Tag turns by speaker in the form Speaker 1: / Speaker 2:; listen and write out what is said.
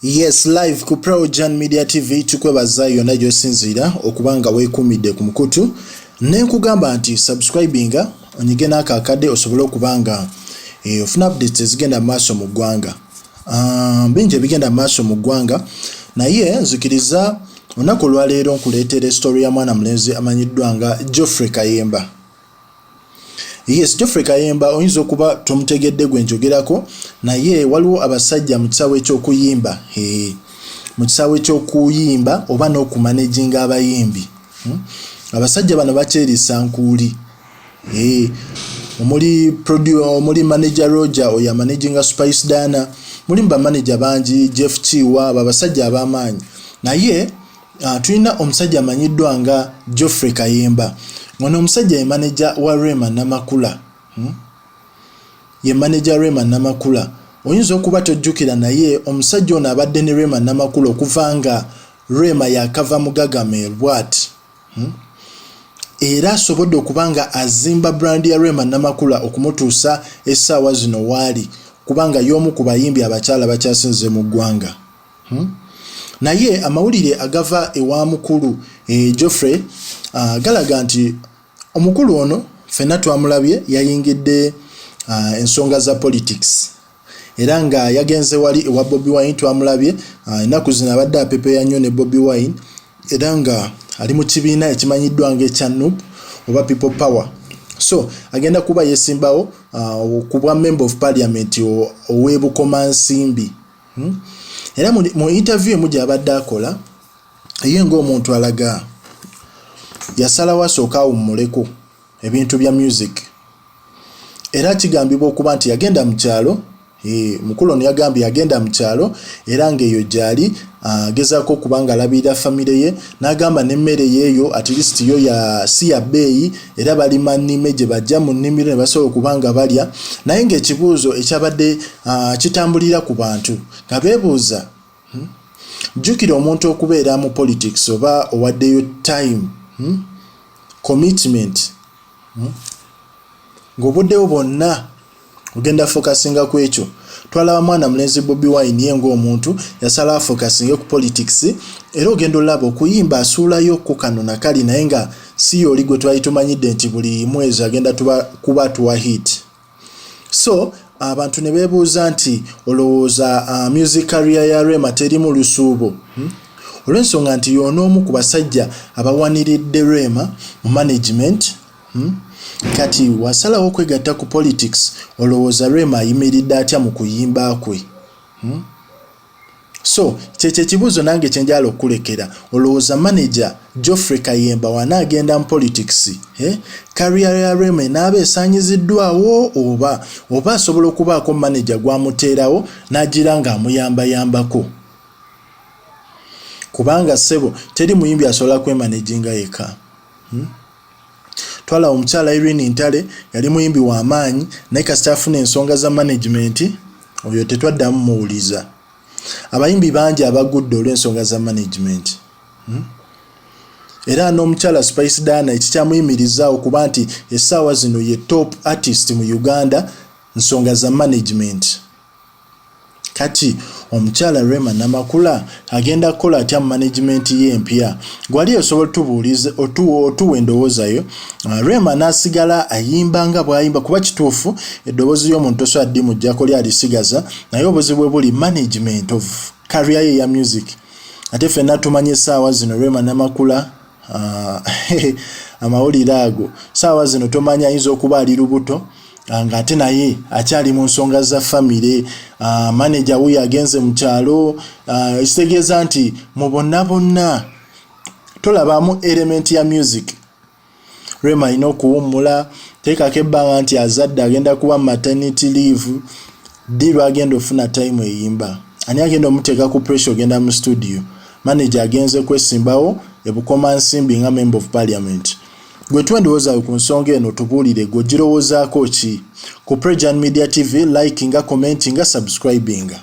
Speaker 1: Yes, live ku Projan Media TV tukwebaza yonna gy'osinziira okuba nga weekuumidde ku mukutu ne nkugamba nti subscribinga onyige n'akaakadde osobole okuba nga eh, ofuna updates ezigenda mu maaso mu ggwanga. Ah, bingi ebigenda mu maaso mu ggwanga naye nzikiriza olunaku olwaleero nkuleetera esitory ya mwana mulenzi amanyiddwa nga Geoffrey Kayemba. Yes, Geoffrey Kayemba oyinza okuba tomutegedde gwe njogerako naye waliwo abasajja mu kisaawe eky'okuyimba mu kisaawe ky'okuyimba oba n'okumanaginga abayimbi hmm? Abasajja bano bakyeriisa nkuuli omuli omuli manager Roger oyo amanaginga Spice Diana, mulimu bamanager bangi, Jeff Kiwa, abo abasajja ab'amaanyi naye tulina omusajja amanyiddwa nga Geoffrey Kayemba. Ono omusajja ye manager wa Rema Namakula, Ye manager Rema Namakula. Oyinza okuba tojjukira naye omusajja ono abadde ne Rema Namakula okuva nga Rema yakava mu Gagamel bw'ati, Era asobodde okuba nga azimba brand ya Rema Namakula okumutuusa essaawa zino waali kubanga y'omu ku bayimbi abakyala bakyasinze mu ggwanga. Naye amawulire agava ewa mukulu eh, Geoffrey galaga nti omukulu ono ffenna twamulabye yayingidde ensonga za politics era nga yagenze wali ewa Bobi Wine twamulabye ennaku zino abadde apepeya nnyo ne Bobi Wine era nga ali mu kibiina ekimanyiddwa ng'ekya NUP oba People Power. So agenda kuba yesimbawo ku bwa member of parliament ow'e Bukomansimbi. Era mu interview emu gy'abadde akola ye ng'omuntu alaga yasalawo asooke awummuleko ebintu bya music era kigambibwa okuba nti yagenda mu kyalo eh, mukulu ono yagambye yagenda mu kyalo era ng'eyo gyali agezaako okuba nga alabirira famire ye n'agamba n'emmere yeeyo at least yo ya si ya bbeeyi era balima nnime gye bajja mu nnimiro ne basobola okuba nga balya naye ng'ekibuuzo ekyabadde kitambulira ku bantu nga beebuuza Jjukira omuntu okubeera mu politics oba owaddeyo time, Commitment, Ng'obudde bwo bwonna ogenda focusinga ku ekyo. Twalaba mwana mulenzi Bobi Wine ye ng'omuntu yasalawo afocusinge ku politics era ogenda olaba okuyimba asuulayo ko kano na kali naye nga si y'oli gwe twali tumanyidde nti buli mwezi agenda tuba kuba atuwa hit. So abantu ne beebuuza nti olowooza music career ya Rema terimu lusuubo? Olw'ensonga nti y'ono omu ku basajja abawaniridde Rema mu management, Kati wasalawo okwegatta ku politics olowooza Rema ayimiridde atya mu kuyimba kwe? Hmm? So kyekyo ekibuuzo nange kyenjala okukulekera olowooza manager Geoffrey Kayemba wanaagenda mu politics eh? Career ya Rema enaaba esaanyiziddwawo oba oba asobola okubaako manager gwamuteerawo n'agira ng'amuyambayambako kubanga ssebo teri muyimbi asobola kwemanaginga yekka, Twalaba omukyala Irene Ntale yali muyimbi wa maanyi naye kasita afuna ensonga za management oyo tetwaddamu muwuliza. Abayimbi bangi abagudde olw'ensonga za management. Era n'omukyala Spice Diana ekikyamuyimirizaawo kuba nti essaawa zino ye top artist mu Uganda nsonga za management. Kati omukyala Rema Namakula agenda kukola atya mu management ye empya? Gwali osobola otubuuliza otuwa endowooza yo. Rema n'asigala ayimba nga bw'ayimba kuba kituufu eddoboozi ly'omuntu tosobola ddimuggyako lyalisigaza naye obuzibu bwe buli management of career ye eya music. Ate ffenna tumanyi essaawa zino Rema Namakula amawulire ago saawa zino tomanyi ayinza okuba ali lubuto ng'ate naye akyali mu nsonga za famire maneja wuyo agenze mu kyalo ekitegeeza nti mu bonna bonna tolabamu element ya music. Rema alina okuwummula teekako ebbanga nti azadde agenda kuba maternity leave ddi lwagenda ofuna time eyimba ani agenda omuteeka ku pressure ogenda mu studio manager agenze kwesimbawo e Bukomansimbi nga member of parliament. Gwe tuwe endowooza yo ku nsonga eno otubuulire gwe ogirowoozaako ki? Ku Prejan Media TV likinga, commentinga, subscribinga.